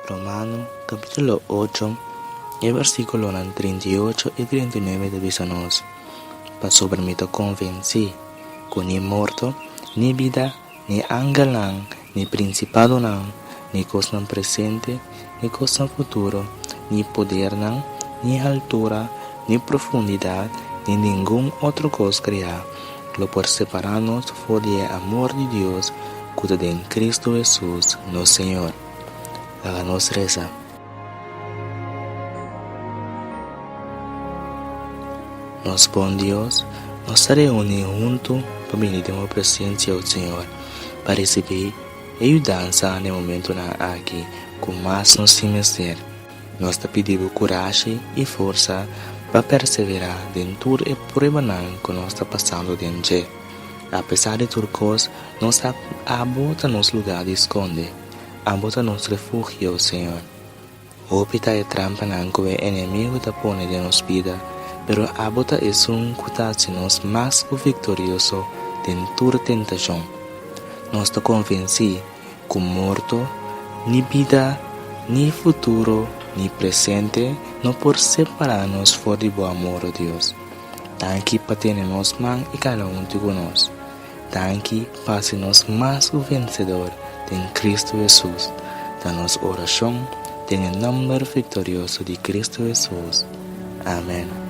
Romano kapítulo ocho, e versíkulonan 38 i 39 ta bisa nos, Pasobra mi ta konvensí ku ni morto, ni bida, ni angelnan, ni prinsipadonan, ni kosnan presente, ni kosnan futuro, ni podernan, ni haltura, ni profundidat, ni ningun otro kos kreá lo por separá nos for di e amor di Dios ku ta den Kristu Hesus, nos Señor. Laga nos resa. Nos bon Dios, nos ta reuní huntu pa bini den bo presensia, o Señor, pa risibí e yudansa na e momentunan aki ku mas nos tin mester. Nos ta pidi bo kurashi i forsa pa perseverá den tur e pruebanan ku nos ta pasando den dje. Apesar di tur kos, nos sa ku abo ta nos lugá di skonde. Abo ta nos refugio, Señor. Hopi ta e trampanan ku e enemigu ta pone den nos bida, pero abo ta esun ku ta hasi nos mas ku viktorioso den tur tentashon. Nos ta konvensí ku morto, ni bida, ni futuro, ni presente no por separá nos for di bo amor, o Dios. Danki pa tene nos man i kana huntu ku nos. Danki pa hasi nos mas ku vensedor den Kristu Hesus. Ta nos orashon den e nòmber viktorioso di Kristu Hesus. Amen.